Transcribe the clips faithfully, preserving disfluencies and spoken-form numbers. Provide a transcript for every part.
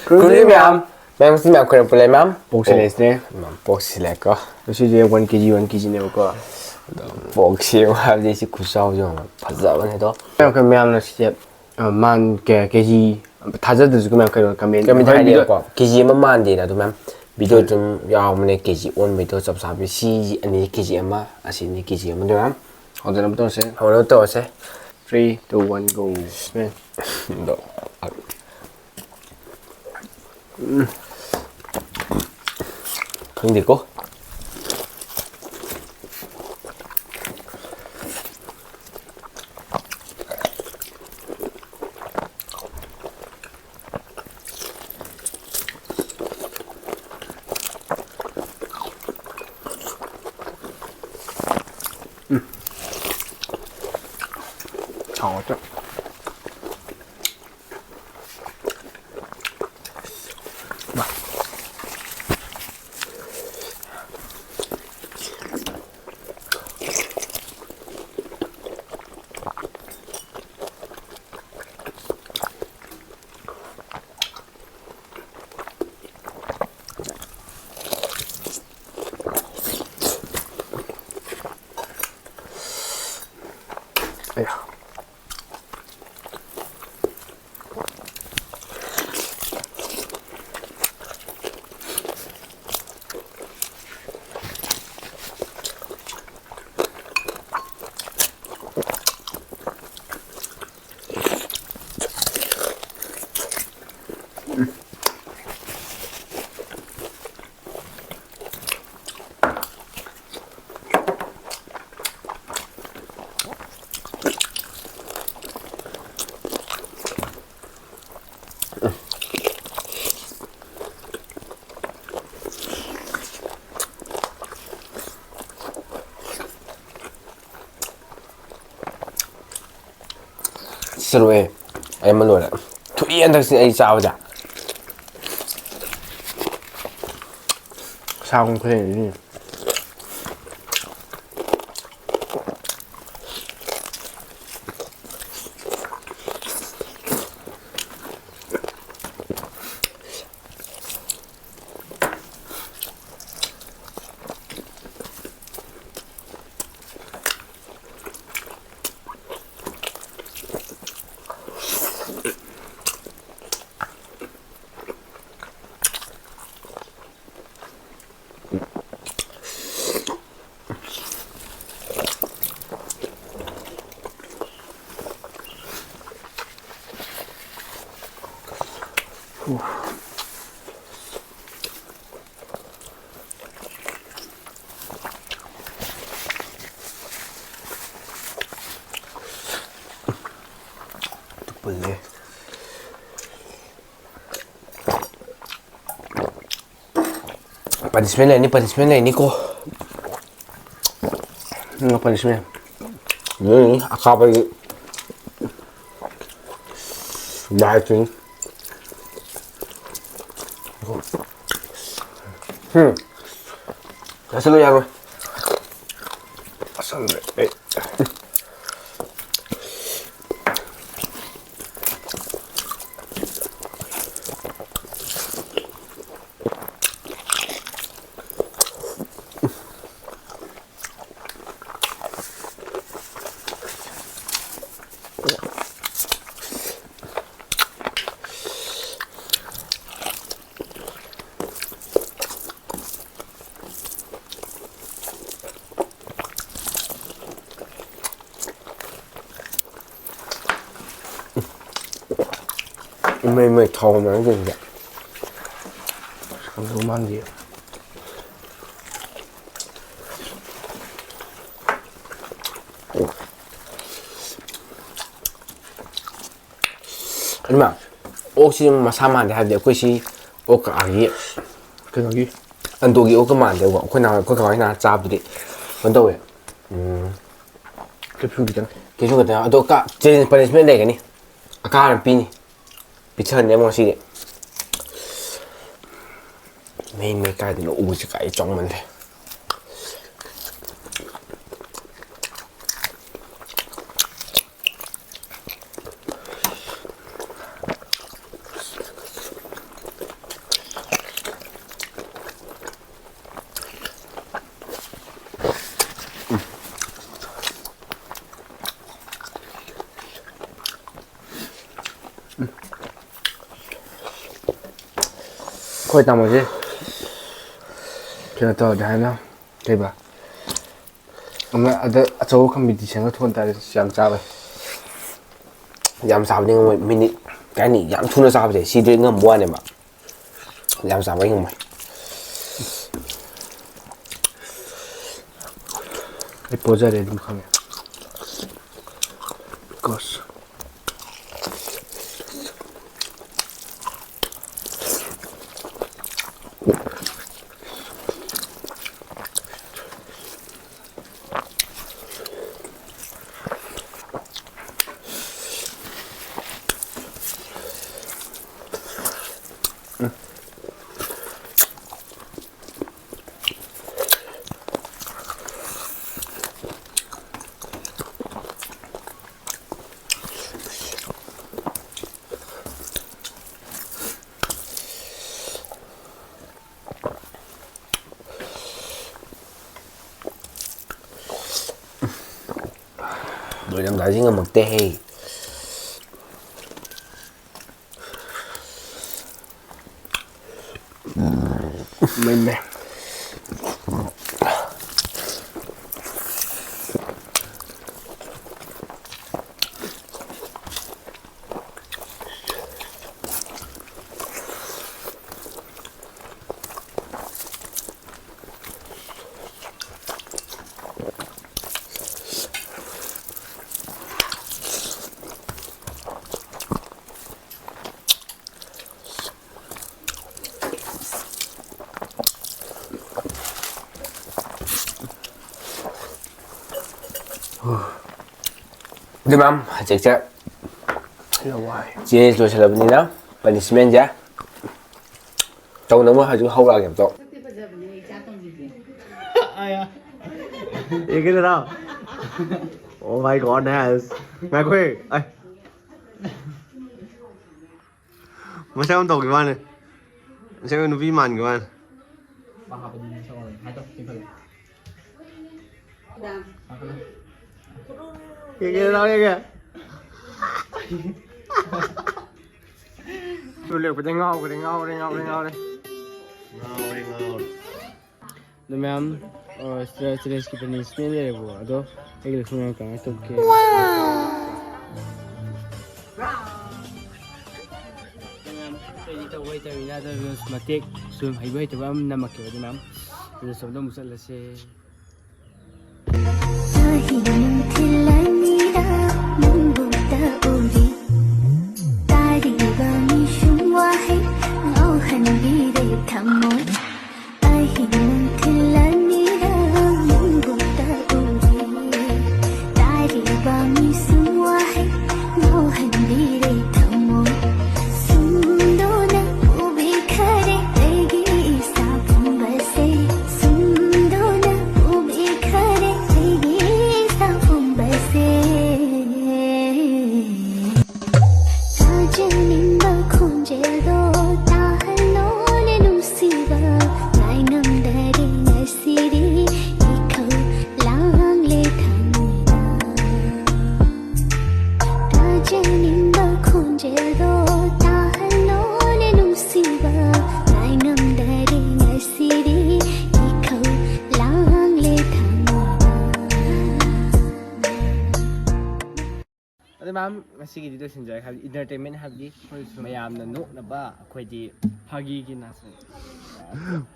ꯈꯨꯔꯨꯝꯖꯔꯤ ꯃꯌꯥꯝ꯫ ꯃꯌꯥꯝ ꯁꯤ ꯃꯌꯥꯝ ꯈꯣꯏꯔꯝ ꯄꯨꯜꯂꯦ ꯃꯌꯥꯝ꯫ ꯄꯣꯛꯁꯦ ꯂꯩꯁꯤꯅꯦ꯫ ꯃꯌꯥꯝ ꯄꯣꯛꯁꯤ ꯂꯩꯀꯣ꯫ ꯉꯁꯤꯁꯦ ꯋꯥꯟ ꯀꯦ ꯖꯤ, ꯋꯥꯟ ꯀꯦ ꯖꯤꯅꯦꯕꯀꯣ꯫ ꯑꯗꯣ ꯄꯣꯛꯁꯤ ꯍꯥꯏꯕꯗꯤ ꯁꯤ ꯈꯨꯆꯥꯎꯁꯦ ꯌꯦꯡꯉꯣ꯫ ꯐꯖꯕꯅꯦ ꯑꯗꯣ꯫ ꯃꯌꯥꯝ ꯈꯣꯏ ꯃꯌꯥꯝꯅ ꯁꯤꯁꯦ, ꯑ, ꯃꯥꯟ ꯀꯌꯥ ꯀꯦ ꯖꯤ ꯊꯥꯖꯗ꯭ꯔꯁꯨ ꯃꯌꯥꯝ ꯀꯩꯅꯣ ꯀꯃꯦꯟ ꯀꯃꯦꯟ ꯍꯥꯏꯕꯤꯔꯣ꯫ ꯍꯥꯏꯕꯤꯔꯛꯑꯣ꯫ ꯀꯦ ꯖꯤ ꯑꯃ ꯃꯥꯟꯗꯦꯅ ꯑꯗꯨ ꯃꯌꯥꯝ ꯚꯤꯗꯤꯑꯣ ꯑꯗꯨꯝ ꯌꯥꯎꯕꯅꯦ꯫ ꯀꯦ ꯖꯤ ꯑꯣꯟꯕꯩꯗꯣ ꯆꯞ ꯆꯥꯕꯤ꯫ ꯁꯤ ꯑꯅꯤ ꯀꯦ ꯖꯤ ꯑꯃ, ꯑꯁꯤꯅꯤ ꯀꯦ ꯖꯤ ꯑꯃ ꯑꯗꯨ ꯃꯌꯥꯝ꯫ ꯍꯧꯖꯅꯕ ꯇꯧꯔꯁꯦ꯫ ꯍꯧꯅꯕ ꯇꯧꯔꯁꯦ꯫ Three, two, one, go꯫ ꯑꯗꯣ ꯎꯝ꯫ ꯈꯪꯗꯦꯀꯣ꯫ ꯎꯝ꯫ ꯍꯥꯎꯋꯦ꯫ ꯑꯌꯥ꯫ ꯆꯠꯂꯣꯍꯦ꯫ ꯑꯩ ꯑꯃ ꯂꯣꯏꯔꯦ꯫ ꯊꯨꯏ ꯍꯟꯗꯛꯁꯤ ꯑꯩ ꯆꯥꯕꯗ꯫ ꯁꯥꯒꯨꯝ ꯈꯨꯌꯦꯡꯁꯤꯗꯤ꯫ ꯄꯨꯜꯂꯦ꯫ ꯄꯅꯤꯁꯃꯦꯟ ꯂꯩꯅꯤ, ꯄꯅꯤꯁꯃꯦꯟ ꯂꯩꯅꯤꯀꯣ꯫ ꯎꯝ, ꯄꯅꯤꯁꯃꯦꯟ꯫ ꯎꯝ, ꯑꯈꯥꯕꯒꯤ ꯗꯥꯏꯠꯁꯤꯡ꯫ ꯎꯝ꯫ ꯆꯥꯁꯤꯜꯂꯨ ꯌꯥꯔꯣꯏ꯫ ꯆꯥꯁꯤꯟꯗ꯭ꯔꯦ ꯑꯩ꯫ ꯏꯃꯩ ꯃꯩ ꯊꯥꯎ ꯃꯌꯥꯝ ꯆꯪꯉꯤꯗ꯫ ꯁꯪꯗꯧ ꯃꯥꯟꯗꯦ꯫ ꯑꯗꯨꯃ ꯑꯣꯛꯁꯤ ꯃꯁꯥ ꯃꯥꯟꯗꯦ ꯍꯥꯏꯕꯗꯤ ꯑꯩꯈꯣꯏ ꯁꯤ ꯑꯣꯛ ꯀꯛꯑꯒꯤ ꯀꯩꯅꯣꯒꯤ ꯑꯟꯗꯣꯒꯤ ꯑꯣꯛꯀ ꯃꯥꯟꯗꯦꯕꯀꯣ꯫ ꯑꯩꯈꯣꯏ ꯅꯍꯥꯟ ꯑꯩꯈꯣꯏ ꯀꯀꯥ ꯍꯣꯏ ꯅꯍꯥꯟ ꯆꯥꯕꯗꯨꯗꯤ ꯀꯩꯅꯣ ꯇꯧꯋꯦ꯫ ꯎꯝ꯫ ꯀꯦꯞꯁꯨꯜ ꯈꯤꯇꯪ꯫ ꯀꯦꯞꯁꯨꯜ ꯈꯤꯇꯪ꯫ ꯑꯗꯣ ꯀ-, ꯆꯦꯂꯦꯟꯖ ꯄꯅꯤꯁꯃꯦꯟ ꯂꯩꯒꯅꯤ꯫ ꯑꯀꯥꯕ ꯄꯤꯅꯤ꯫ ꯄꯤꯊꯔꯅꯤ ꯑꯃꯨꯛ ꯉꯁꯤꯗꯤ꯫ ꯃꯩ ꯃꯩ ꯀꯥꯏꯗꯅꯣ ꯎꯁꯦ ꯀꯥꯏ ꯆꯥꯎꯃꯜꯂꯦ꯫ ꯑꯩꯈꯣꯏ ꯇꯥꯃꯣꯁꯦ ꯀꯩꯅꯣ ꯇꯧꯔꯗꯤ ꯍꯥꯏꯅ ꯀꯩꯕ ꯑꯃ ꯑꯗ ꯑꯆꯧꯕ ꯀꯝꯄꯤꯇꯤꯁꯟꯒ ꯊꯣꯛꯍꯟ ꯇꯥꯔꯦ꯫ ꯌꯥꯝ ꯆꯥꯕꯩ꯫ ꯌꯥꯝ ꯆꯥꯕꯗꯤ ꯉꯝꯃꯣꯏ꯫ ꯃꯤꯅꯤꯠ ꯀꯩ ꯍꯥꯏꯅꯤ? ꯌꯥꯝ ꯊꯨꯅ ꯆꯥꯕꯁꯦ ꯁꯤꯗꯤ ꯉꯝꯕ ꯋꯥꯅꯦꯕ꯫ ꯌꯥꯝ ꯆꯥꯕ ꯉꯝꯃꯣꯏ꯫ ꯑꯩ ꯄꯣꯖꯔꯦ ꯑꯗꯨꯝ ꯈꯪꯉꯦ꯫ Because ꯂꯣꯏꯔꯝꯗꯥꯏꯁꯤ ꯉꯝꯃꯛꯇꯦꯍꯦ꯫ ꯃꯩ ꯃꯩ꯫ ꯑꯗꯨ ꯃꯌꯥꯝ ꯍꯧꯖꯤꯛꯁꯦ ꯂꯋꯥꯏ꯫ ꯆꯦꯟꯖ ꯂꯣꯏꯁꯤꯜꯂꯕꯅꯤꯅ ꯄꯅꯤꯁꯃꯦꯟꯁꯦ ꯇꯧꯅꯕ ꯍꯧꯖꯤꯛ ꯍꯧꯔꯛꯑꯒꯦ ꯑꯝꯇ꯫ ꯁꯛꯇꯤ ꯐꯖꯕꯅꯦ, ꯏꯆꯥ ꯇꯣꯝꯕꯤꯁꯦ꯫ ꯑꯌꯥ꯫ ꯌꯦꯡꯒꯦꯗꯅ꯫ Oh my God, Nahas. ꯉꯥꯏꯈꯣꯍꯦ꯫ ꯑꯩ꯫ ꯃꯁꯛ ꯑꯃ ꯇꯧꯈꯤꯕ ꯋꯥꯅꯦ꯫ ꯃꯁꯛ ꯑꯃ ꯅꯨꯄꯤ ꯃꯥꯟꯈꯤꯕ ꯋꯥꯅꯦ꯫ ꯌꯦꯡꯒꯦ, ꯂꯥꯎ ꯌꯦꯡꯒꯦ꯫ ꯂꯦꯞꯄꯗ ꯉꯥꯎꯈ꯭ꯔꯦ, ꯉꯥꯎꯔꯦ, ꯉꯥꯎꯔꯦ, ꯉꯥꯎꯔꯦ꯫ ꯉꯥꯎꯔꯦ, ꯉꯥꯎꯔꯦ꯫ ꯑꯗꯣ ꯃꯌꯥꯝ, ꯑ, ꯁꯤꯗ ꯆꯦꯂꯦꯟꯖꯀꯤ ꯄꯅꯤꯁꯃꯦꯟ ꯂꯩꯔꯦꯕꯀꯣ꯫ ꯑꯗꯣ ꯑꯩꯒꯤ ꯂꯧꯁꯤꯡ ꯀꯃꯥꯏꯅ ꯇꯧꯒꯦ? ꯃꯌꯥꯝ, ꯑꯩꯗꯤ ꯇꯧꯕ ꯍꯩꯇꯕꯅꯤꯅ ꯑꯗꯣ ꯔꯤꯜꯁ ꯃꯇꯦꯛ ꯁꯨꯝ ꯍꯩꯕ ꯍꯩꯇꯕ ꯑꯃ ꯅꯝꯃꯛꯀꯦꯕ꯫ ꯑꯗꯨ ꯃꯌꯥꯝ, ꯔꯤꯜꯁ ꯑꯃꯗ ꯑꯃꯨꯛ ꯆꯠꯂꯁꯦ꯫ ꯅꯨꯡꯊꯤꯜ ꯑꯅꯤꯗ ꯅꯪꯕꯨ ꯎꯔꯤ꯫ ꯇꯥꯔꯤꯕ ꯃꯤꯁꯨꯝ ꯋꯥꯍꯩ ꯉꯥꯎꯍꯟꯕꯤꯔꯦ ꯊꯃꯣꯏ꯫ ꯑꯍꯤꯡ ꯅꯨꯡꯊꯤꯜ ꯑꯅꯤꯗ ꯅꯪꯕꯨ ꯎꯔꯤ꯫ ꯇꯥꯔꯤꯕ ꯃꯤꯁꯨꯝ ꯋꯥꯍꯩ ꯉꯥꯎꯍꯟꯕꯤꯔꯦ ꯊꯃꯣꯏ꯫ ꯁꯨꯝꯗꯣꯅ ꯎꯕꯤꯈꯔꯦ ꯑꯩꯒꯤ ꯏꯁꯥ ꯄꯨꯝꯕꯁꯦ꯫ ꯁꯨꯝꯗꯣꯅ ꯎꯕꯤꯈꯔꯦ ꯑꯩꯒꯤ ꯏꯁꯥ ꯄꯨꯝꯕꯁꯦ꯫ ꯇꯥꯖꯅꯤꯡꯕ ꯈꯣꯟꯖꯦꯜꯗꯣ ꯇꯥꯍꯜꯂꯣꯅꯦ ꯅꯨꯡꯁꯤꯕ꯫ ꯃꯌꯥꯝ ꯉꯁꯤꯒꯤꯗꯤ ꯂꯣꯏꯁꯤꯟꯖꯔꯒꯦ, ꯍꯥꯏꯕꯗꯤ ꯏꯟꯇꯔꯇꯦꯟꯃꯦꯟ, ꯍꯥꯏꯕꯗꯤ ꯃꯌꯥꯝꯅ ꯅꯣꯛꯅꯕ ꯑꯩꯈꯣꯏꯗꯤ ꯐꯥꯒꯤꯒꯤ ꯅꯥꯆꯣꯝ꯫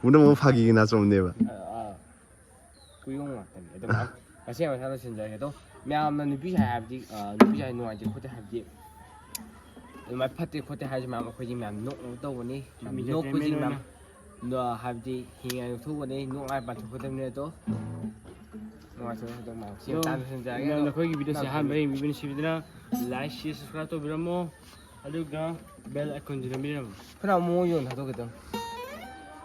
ꯄꯨꯝꯅꯃꯛ ꯐꯥꯒꯤꯒꯤ ꯅꯥꯆꯣꯝꯅꯦꯕ꯫ ꯑꯥ, ꯀꯨꯌꯣꯡ ꯉꯥꯛꯇꯅꯤ꯫ ꯑꯗꯣ ꯃꯌꯥꯝ ꯉꯁꯤ ꯃꯁꯥ ꯂꯣꯏꯁꯤꯟꯖꯔꯒꯦ꯫ ꯑꯗꯣ ꯃꯌꯥꯝꯅ ꯅꯨꯄꯤ ꯁꯥꯏ ꯍꯥꯏꯕꯗꯤ, ꯑꯥ, ꯅꯨꯄꯤ ꯁꯥꯏ ꯅꯨꯡꯉꯥꯏꯇꯦ ꯈꯣꯠꯇꯦ ꯍꯥꯏꯕꯗꯤ, ꯑꯗꯨꯃꯥꯏꯅ ꯐꯠꯇꯦ ꯈꯣꯠꯇꯦ ꯍꯥꯏꯔꯁꯨ ꯃꯌꯥꯝ ꯑꯩꯈꯣꯏꯗꯤ ꯃꯌꯥꯝ ꯅꯣꯛꯅꯕ ꯇꯧꯒꯅꯤ꯫ ꯃꯌꯥꯝ ꯅꯣꯛꯄꯁꯤ Entertainment ꯃꯌꯥꯝ ꯑꯣꯏꯅ꯫ ꯅꯣ-, ꯍꯥꯏꯕꯗꯤ ꯍꯤꯡꯉꯥꯏ ꯊꯣꯛꯀꯅꯤ, ꯅꯣꯛꯉꯥꯏ ꯄꯥꯟꯊꯣꯛꯀꯗꯕꯅꯤ꯫ ꯑꯗꯣ ꯅꯨꯡꯉꯥꯏꯇꯕ ꯊꯧꯗꯣꯛ ꯃꯌꯥꯝ ꯁꯤ ꯑꯗꯣ ꯃꯇꯥꯡꯗ ꯂꯣꯏꯁꯤꯟꯖꯔꯒꯦ꯫ ꯃꯌꯥꯝꯅ ꯑꯗꯣ ꯑꯩꯈꯣꯏꯒꯤ ꯚꯤꯗꯤꯑꯣꯁꯦ ꯃꯌꯥꯝ ꯑꯍꯥꯟꯕ ꯌꯦꯡꯕꯤꯕ ꯅꯨꯡꯁꯤꯕꯤꯗꯨꯅ like, share, subscribe ꯇꯧꯕꯤꯔꯝꯃꯣ꯫ ꯑꯗꯨꯒ bell iconꯁꯨ ꯅꯝꯕꯤꯔꯝꯃꯣ꯫ ꯈꯔ ꯑꯃꯨꯛ ꯌꯣꯟ ꯊꯥꯗꯣꯛꯀꯦ ꯇꯧꯅꯤ꯫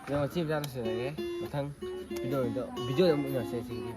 ꯑꯗꯣ ꯉꯁꯤ ꯃꯇꯥꯡꯗ ꯂꯣꯏꯁꯤꯟꯖꯔꯒꯦ꯫ ꯃꯊꯪ ꯚꯤꯗꯤꯑꯣꯗ, ꯚꯤꯗꯤꯑꯣꯗ ꯑꯃꯨꯛ ꯎꯅꯔꯁꯦ ꯉꯁꯤꯒꯤꯗꯤ꯫